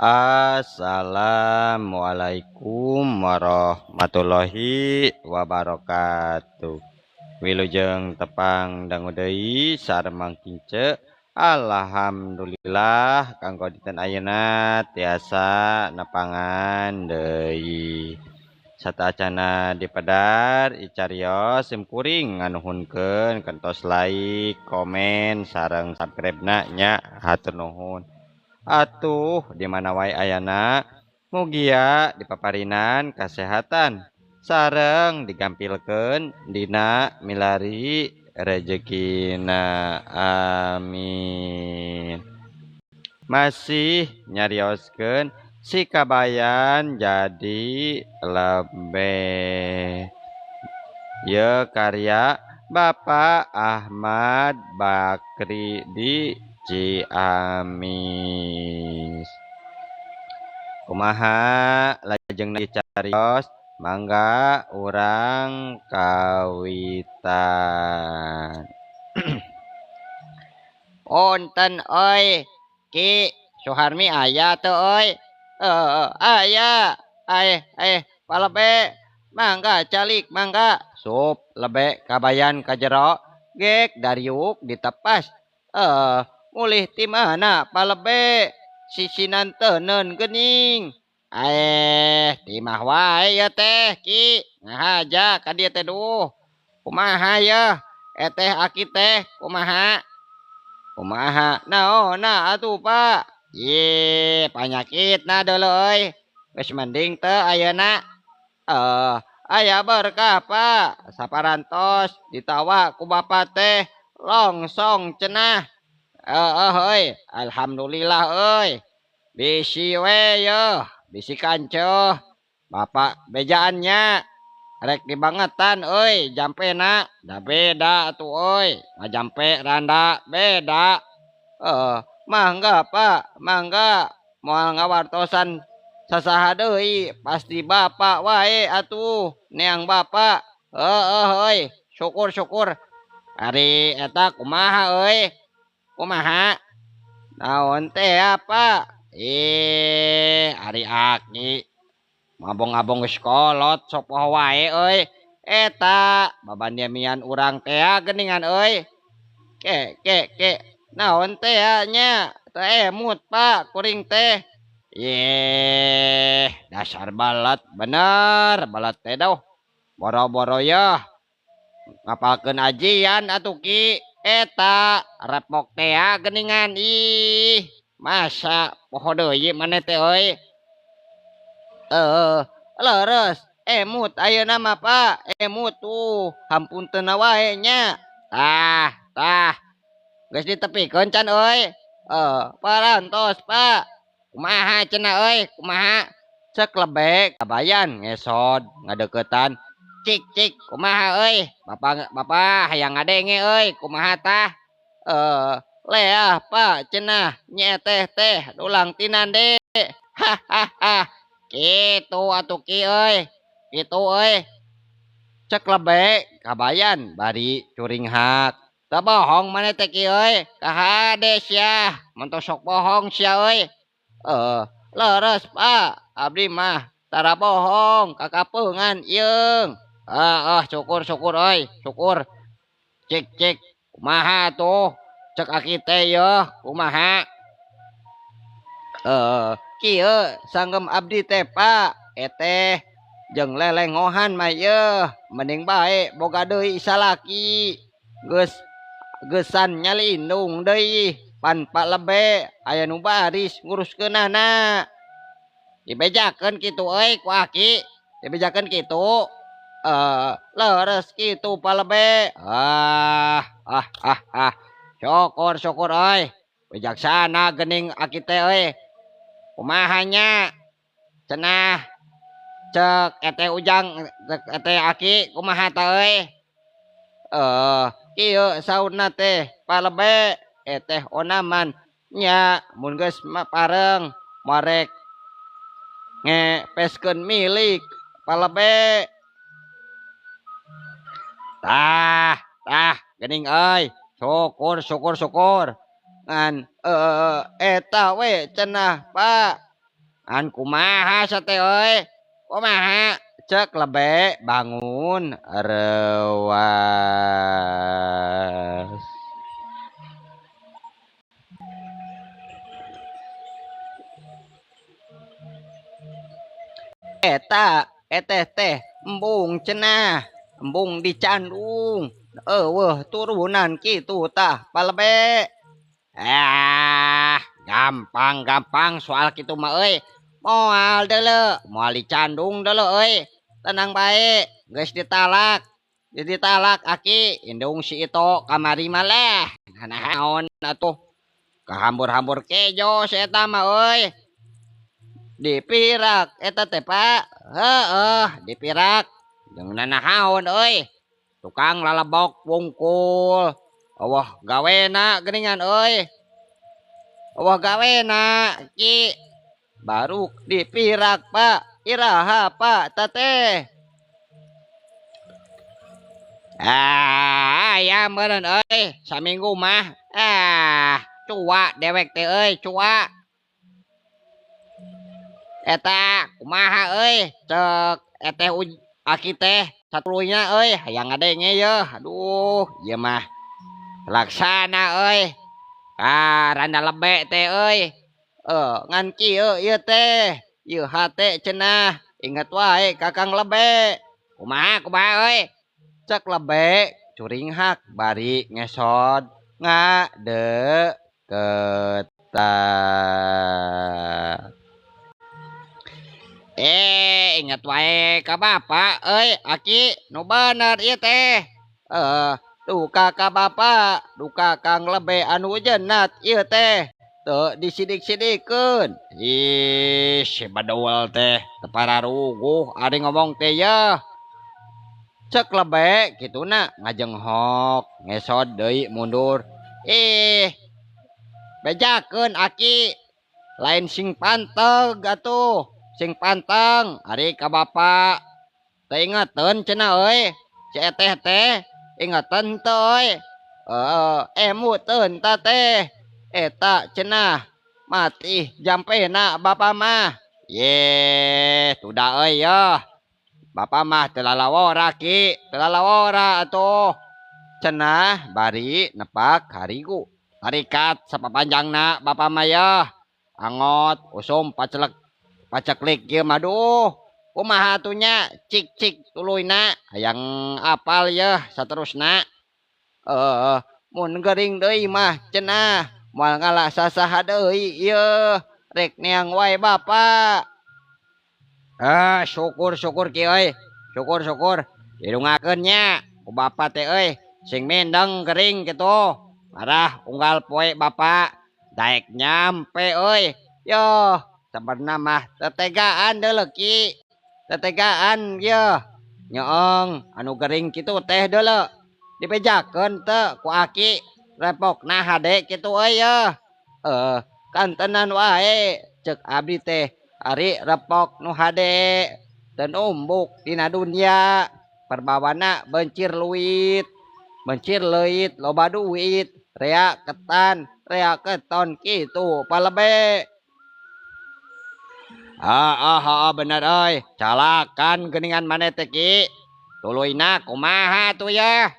Assalamualaikum warahmatullahi wabarakatuh. Wilujeng tepang dangu deui sareng Mang Kince. Alhamdulillah kanggo dinten ayeuna tiasa nepangan deui. Sateuacana dipedar icarios sim kuring nganuhunkeun kantos like, komen, sareng subscribe-na nya, hatur nuhun. Atuh di mana wae ayana, mugia dipaparinan kasehatan sareng digampilkeun dina milari rejekina, amin. Masih nyarioskeun si Kabayan jadi lebeh. Ieu karya Bapak Ahmad Bakri di Ciamis. Kumaha lajengna dicarios, mangga urang kawitan. Punten euy, Ki, Suharmi aya teu euy? Aya. Aeh aeh palebe, mangga calik mangga. Sup lebe Kabayan ka jero, gek dariuk ditepas. Mulih ti mana palebe, sisinan teuneun geuning? Aeh, ti imah wae ieu teh, Ki. Ngahaja ka dieu teh duh. Kumaha yeuh? Eteh aki teh kumaha? Kumaha naonna atuh, Pak? Yih, panyakitna deuleu euy. Geus mending teu ayeuna? Aya berkah, Pak. Saparantos ditawa ku bapa teh longsong cenah. Heueuh euy, alhamdulillah euy. Bisi we yeuh, bisi kanceuh. Bapak bejaan nya. Rek dibangetan euy jampena, da beda atuh euy, ngajampe randa beda. Mangga Pak, mangga. Moal ngawartosan sasaha deui, pasti bapak wae atuh neang bapak. Heueuh euy, syukur syukur. Ari eta kumaha euy? Kumaha? Naon teh Pak? Ih, ari aki mabong-abong geus kolot sok poho wae euy. Eta babandemian urang tea geuningan euy. Ke ke ke naon teh nya? Teu emut Pak kuring teh. Yeh, dasar balat bener balat teh dauh. Boro-boro yeuh ngapalkeun ajian atuh Ki. Eta repok tea geuningan, ih masa poho deui maneh teh euy. Leres emut ayeuna mah Pak, emut tuh hampuntenna wae nya. Tah, tah. Geus ditepikeun can euy? Parantos Pak. Kumaha cenah euy, kumaha? Cek lebe Kabayan ngesod ngadeuketan. Cik cik kumaha euy? Bapak bapak hayang ngadenge euy, kumaha tah? Leah Pak cenah nya teh teh dulang tinande. Hahaha. Kitu atuh Ki euy. Kitu euy. Cek lebe Kabayan bari curinghak. Teu bohong maneh teh Ki euy. Kahade sia, mun teu sok bohong sia euy. Leres Pak, abdi mah tara bohong kakapeungan ieung. Heeh, syukur syukur euy, syukur. Cik cik kumaha tuh? Cek aki teh yeuh, kumaha? Kieu sanggem abdi teh Pak, eteh jeung lelengohan mah yeuh mending bae boga deui salaki. Geus geusan nyalindung deui pan Pak lebe aya nu baris nguruskeunana. Dibejakeun kitu euy ku aki, dibejakeun kitu. Leres kitu Pak lebe. Ah ah ah ah. Syukur syukur euy. Bijaksana geuning aki teh euy. Kumaha nya? Cenah cek eteh ujang, cek eteh aki kumaha tah euy? Kieu saurna teh Pak lebe, eteh onaman nya mun geus pareng moal rek ngepeskeun milik Pak lebe. Tah, tah geuning euy. Syukur syukur syukur. Ngan eta we cenah Pak. An kumaha sate euy? Kumaha? Cek lebe bangun reuas. Eta eteh teh embung cenah, embung dicandung. Eueuh turunan kitu tah palebe. Ah, gampang-gampang soal kitu mah euy. Moal deuleu, moal dicandung deuleu euy. Tenang bae, geus ditalak. Geus ditalak aki, indung si Ito kamari mah leh. Naon atuh? Kahambur-hambur kejo si eta mah euy. Dipirak eta teh Pak. Heeh, dipirak. Jeung nanahaon euy. Tukang lalebok wungkul. Eueuh gawena geuningan euy. Eueuh gawena ki. Baru dipirak Pak. Iraha Pak teteh. Ah, ya meureun euy, saminggu mah. Ah, cua dewek teh euy, cua. Eta kumaha euy, cek eteh aki teh satulunya euy, hayang ngadenge yeuh. Aduh, ieu mah laksana euy. Ah, randa lebe teh euy. Ngan kieu ieu teh. Ieu hate cenah, inget wae Kakang Lebe. Kumaha kumaha euy? Cek lebe curinghak bari ngesot ngadeukeutan. Inget wae ka bapa euy, aki nu bener ieu teh. Duka ka bapa, duka Kang Lebe anu jenat ieu teh. Teu disidik-sidikeun. Ih, si badul teh teu pararuguh ari ngomong teh yeuh. Cek lebe kituna ngajenghok, ngesot deui mundur. Ih, bejakeun aki. Lain sing panteg atuh, sing panteng ari ka bapa. Teu ingeteun cenah euy. Si eteh teh ingeteun teu euy. Heeh, emuteun ta teh. Eta cenah mati jampena bapa mah. Ye, tuda euy yeuh. Bapa mah teu lalawora ki, teu lalawora atuh. Cenah bari nepak harigu. Tarikat sapapanjangna bapa mah yeuh. Angot usum pacelek paceklik ieu mah duh. Kumaha atuh nya cik-cik tuluyna hayang apal yeuh saterusna. Mun gering deui mah cenah moal ngalah sasaha deui ieu rek neang wae bapa. Ah, syukur-syukur ki euy. Syukur-syukur didungakeun nya ku bapa teh euy. Sing mendeng gering kitu. Marah unggal poe bapa daek nyampe euy. Yoh, sabenerna mah tetegaan deuleu ki. Tetegaan yeuh. Nyeong anu gering kitu teh deuleu. Dibejakeun teu ku aki. Repokna hade kitu euy yeuh. Kantenan wae cek abdi teh ari repok nu hade teu numbuk dina dunya. Perbawana bencir luit, bencir leuit loba duit, rea ketan, rea keton kitu palebe. Ah, bener euy. Calakan geuningan maneh teh ki. Tuluyna kumaha tuh yeuh?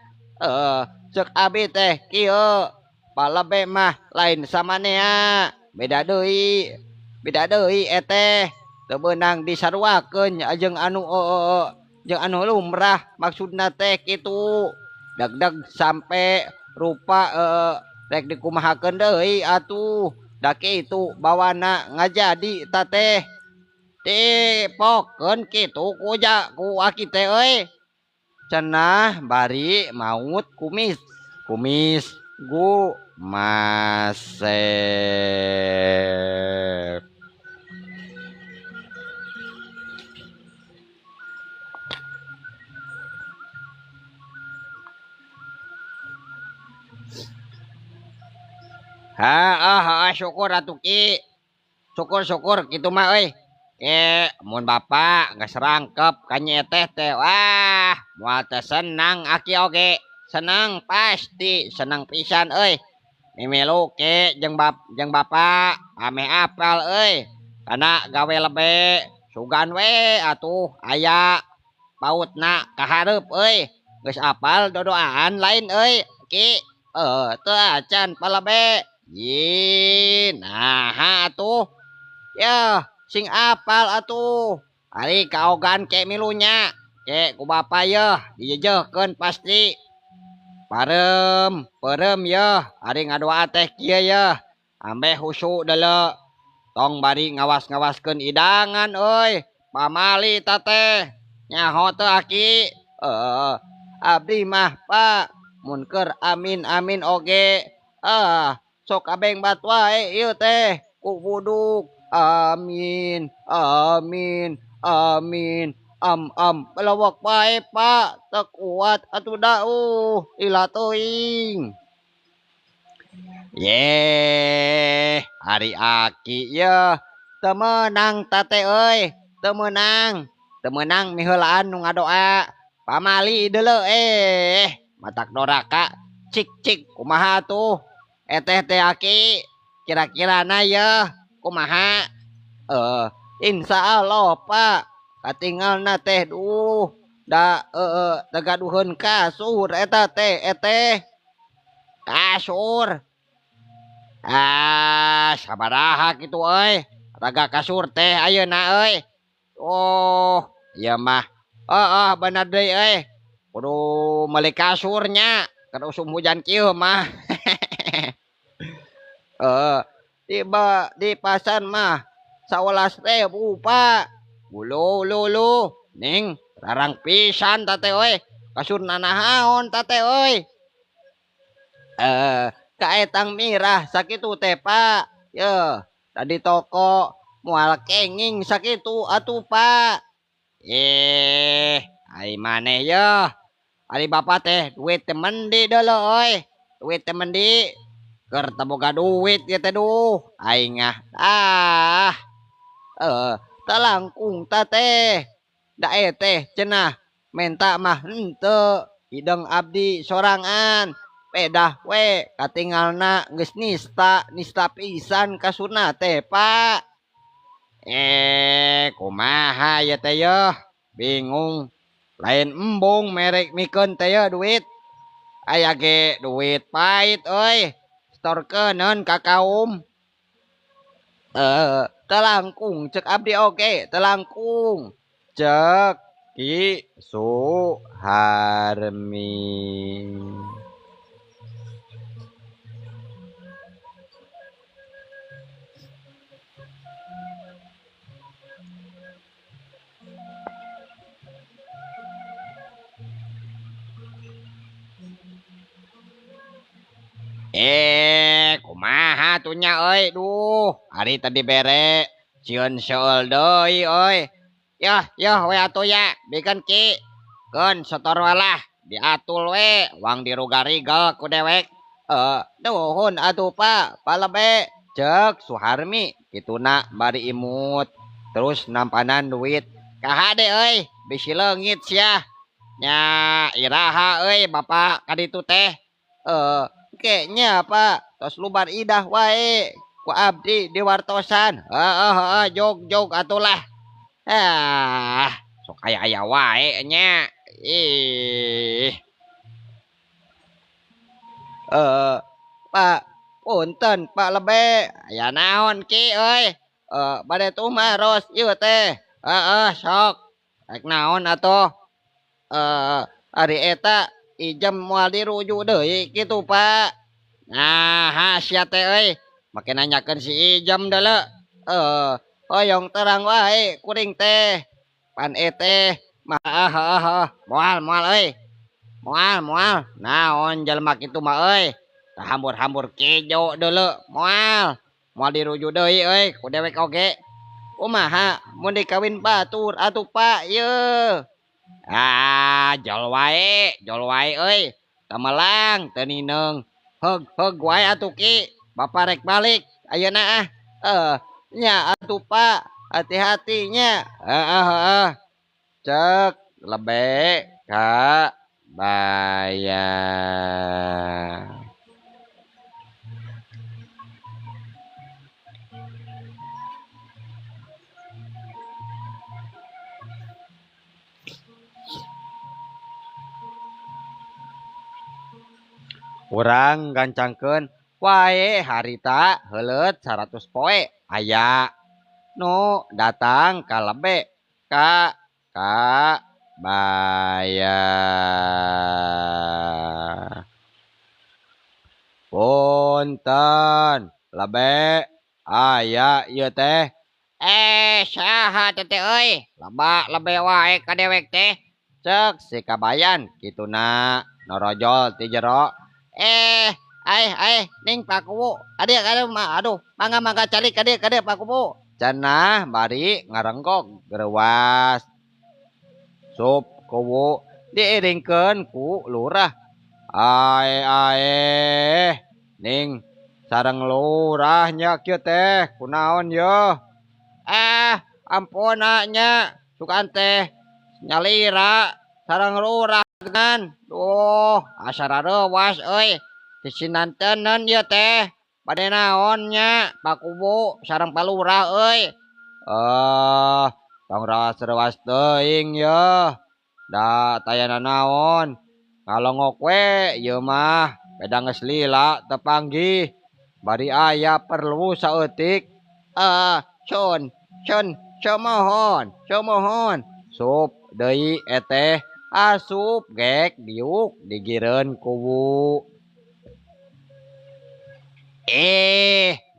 Cek abi teh kieu. Palebe mah lain samanea, beda deui. Beda deui eteh. Teu beunang disaruakeun jeung anu jeung anu lumrah maksudna teh kitu. Deg-deg sampe rupa rek dikumahakeun deui atuh. Da kitu bawana ngajadi ta teh. Dipokeun kitu ku ja ku aki teh euy. Cenah bari maut kumis, kumis gu masep. Ha, syukur atuh ki. Syukur-syukur kitu mah euy. Mun bapa geus rangkep ka nyi eteh teh, wah, moal teh senang aki oge. Senang pasti, senang pisan euy. Mimilu ke jeung bapa ameh apal euy. Kana gawe lebe sugan we atuh aya pautna kahareup euy. Geus apal dodoaan lain euy Ki. Teu acan palebe. Ih, naha atuh. Yeuh, sing apal atuh. Ari kaogan ke milunya. Ke ku bapa yeuh dijejeuhkeun pasti. Pareum, peureum yeuh ari ngadoa teh kieu yeuh. Ambeh husu deuleu. Tong bari ngawas-ngawaskeun idangan euy. Pamali ta teh. Nyaho teu aki? Abdi mah Pak, mun keur amin amin oge. Sok abeng bat wae ieu teh ku buduk. Amin, amin, amin. Am am pelawak wae Pak, teu kuat atuh dauh ila teuing. Yeh, ari aki yeuh teu meunang ta teh euy, teu meunang. Teu meunang miheulaan nu ngadoa. Pamali deuleu matak doraka. Cik cik kumaha atuh? Eteh teh aki kira-kirana yeuh kumaha? Insyaallah Pak, katingalna teh duh da tegaduheun kasur eta teh eteh. Kasur. Ah, sabaraha kitu euy. Raga kasur teh ayeuna euy. Oh, ieu mah. Heeh, bener deui euy. Kudu meuli kasurnya keur usum hujan kieu mah. Tiba di pasar mah 11.000 Pak. Ulu ulu ulu ning larang pisan ta teh euy. Kasurna naon ta teh euy. Kaetang mirah sakitu teh Pak. Yeuh, da di toko moal kenging sakitu atuh Pak. Ai maneh yeuh. Ari bapa teh duit teh mendi deuleu euy. Duit teh mendi. Keur teu boga duit ieu teh duh. Aing ah. Teu langkung ta teh. Da teh cenah menta mah henteu. Hideung abdi sorangan. Pedah we katingalna geus nista, nista pisan kasurna teh Pak. Kumaha ieu teh yeuh? Bingung. Lain embung merek mikeun teh yeuh duit. Aya ge duit pait euy. Setorkeuneun ka kaum. Teu langkung ceuk abdi oge, teu langkung. Ceuk Ki Suharmi. Kumaha tuh nya euy, duh, ari tadi bere sieun seueul deui euy. Yeuh, yeuh we atuh ya, bikeun Ki. Keun setor walah, diatul we, wang diruga-rigel ku dewek. Nuhun atuh Pak, palebe. Ceuk Suharmi kituna bari imut. Terus nampanan duit. Kahade euy, bisi leungit sia. Nya iraha euy bapak kaditu teh. Kayaknya Pak, tos lubar idah wae ku abdi diwartosan. Heeh heeh, jog-jog atulah. Ah, sok aya-aya wae nya. Ih. Pak, punten Pak lebe. Aya naon Ki euy? Bade tumaros ieu teh. Heeh, sok. Rek naon atuh? Ari eta ijem moal dirujuk deui kitu Pak. Nah, sia teh euy, make nanyakeun si Ijem deuleu. Hoyong terang wae kuring teh. Pan eteh mah heeh, moal moal euy. Moal moal. Naon jelema kitu mah euy. Tah hambur-hambur kejo deuleu, moal. Moal dirujuk deui euy ku dewek oge. Kumaha mun dikawin batur atuh Pak yeuh. Ah, jol wae euy. Teu melang, teu nineung. Heug-heug wae atuh Ki. Bapa rek balik ayeuna ah. Nya atuh Pak, hati-hati nya. Heeh heeh. Ceuk lebe ka bayang. Urang gancangkeun wae harita heuleut 100 poe aya nu datang ka lebe ka kabayan. Punten lebe aya ieu teh. Saha teh euy? Leba lebe wae ka dewek teh. Cek si kabayan kituna norojol ti jero. Aeh ning Pak Kuwu. Aduh aduh aduh mangga mangga calik kadieu kadieu Pak Kuwu. Cenah bari ngarenggok gereuwas. Sup kuwu diiringkeun ku lurah. Ae ae ning sareng lurah nya kieu teh kunaon yeuh? Ampun nya sugan teh nyalira sareng lurah ngan. Duh asa rareuwas euy. Disinantenan ieu teh. Bade naon nya Pak Kuwu sareng Pak Lurah euy. Tong rawas-rawas teuing yeuh. Da tayana naon? Ngalongok we ieu mah beda geus lila teu panggih. Bari aya perlu saeutik. Sun sun sumohon sumohon. Sup deui eteh asup gek diuk digireun kuwu.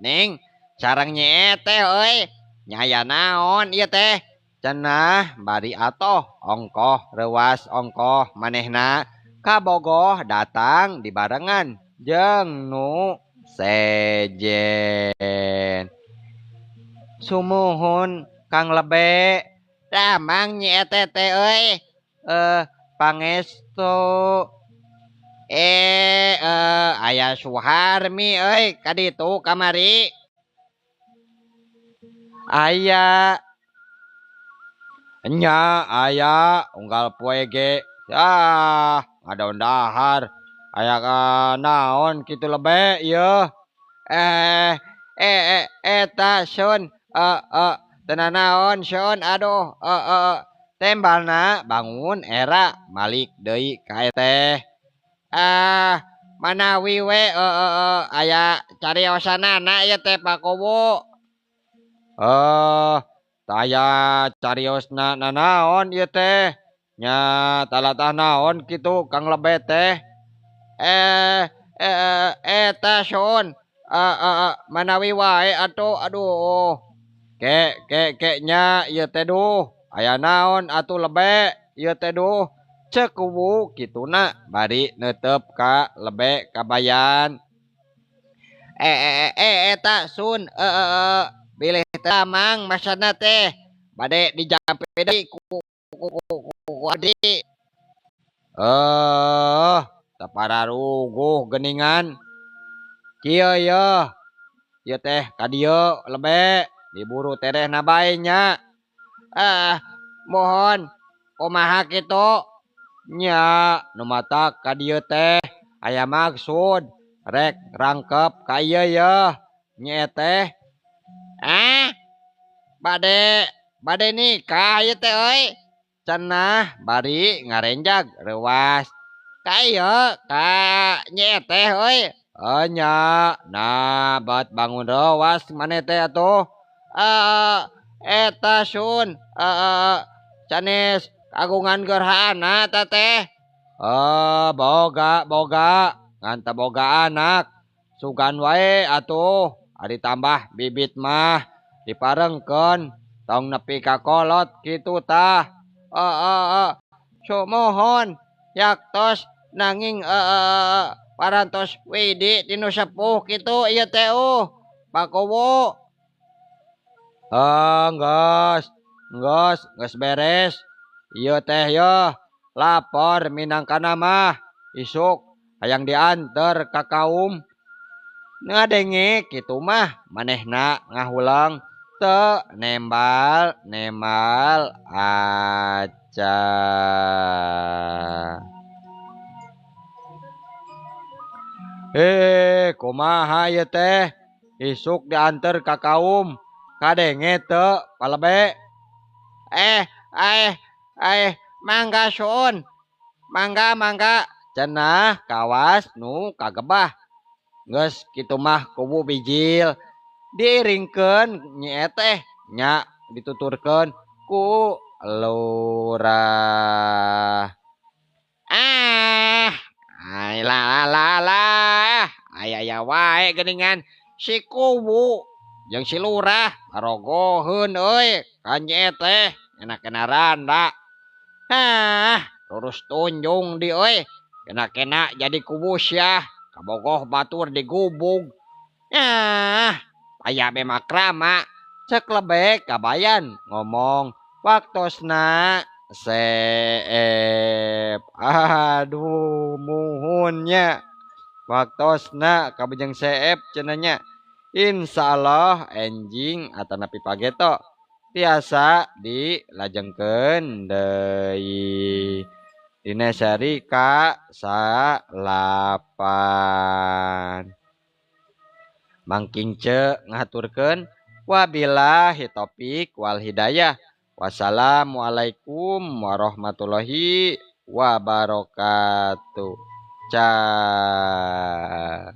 Ning sareng nyi eteh euy. Nya aya naon ieu teh? Cenah bari atoh ongkoh reuwas ongkoh manehna kabogoh datang dibarengan jeung nu sejen. Sumuhun Kang Lebe. Damang nyi eteh teh euy. Pangestu. Aya Suharmi euy ka ditu kamari. Aya. Nya aya unggal poe ge. Ah, ngadaun dahar. Aya ka naon kitu lebe ieu? Eta sun. Teu nanaon sun aduh. Tembalna bangun era malik deui ka eteh. Manawi we aya cariosanana ieu teh Pak Kuwu. Taya cariosna nanaon ieu teh? Nya talatah naon kitu Kang Lebe teh? Eta sun. Manawi wae atuh aduh. Ke ke ke nya ieu teh duh. Aya naon atuh lebe ieu teh duh. Ceuk kuwu kituna bari neuteup ka lebe kabayan. Eta sun. Bilih tamang masana teh bade dijampe deui ku abdi. Teu pararuguh geuningan. Kieu yeuh. Ieu teh ka dieu lebe diburu terehna bae nya. Mohon kumaha kitu? Nya nu matak ka dieu teh aya maksud rek rangkep ka ieu yeuh. Nyi teh. Bade nikah ieu teh euy. Cenah bari ngarenjag reuwas. Ka ieu ka nyi teh euy. Nya, nah bat bangun reuwas maneh teh atuh. Eta sun. Sanes kagungan gerhana ta teh. Boga boga ngan teu boga anak. Sugan wae atuh. Ari tambah bibit mah diparengkeun tong nepi ka kolot kitu tah. Sumuhun yaktos nanging parantos widi tinu sepuh kitu ieu teh Pak Kuwu. Geus geus geus beres. Ieu teh yeuh lapor minangkana mah isuk hayang dianter ka kaum. Ngadenge kitu mah manehna ngahuleng teu nembal nembal acan. Kumaha ieu teh isuk dianter ka kaum kadenge teu palebe? Mangga sun. Mangga mangga Cenah kawas nu kagebah. Geus kitu mah kubu bijil diiringkeun nyi eteh nya dituturkeun ku lurah. Ah, ay la la la, aya aya wae geuningan si kubu jeung si lurah barogoheun euy ka nyi eteh kena-kena randa. Hah, lurus tunjung di euy, kena-kena jadi kubu syah, kabogoh batur digubug. Ah, aya be makrama, cek lebek kabayan ngomong waktosna seep. Aduh, muhunnya waktosna kabujeng seep cenah. Insyaallah enjing atanapi pageto tiasa dilajengkeun deui dina seri ka 8. Mangking ce ngaturkeun wabillahi taufik wal hidayah. Wassalamualaikum warahmatullahi wabarakatuh. Cah.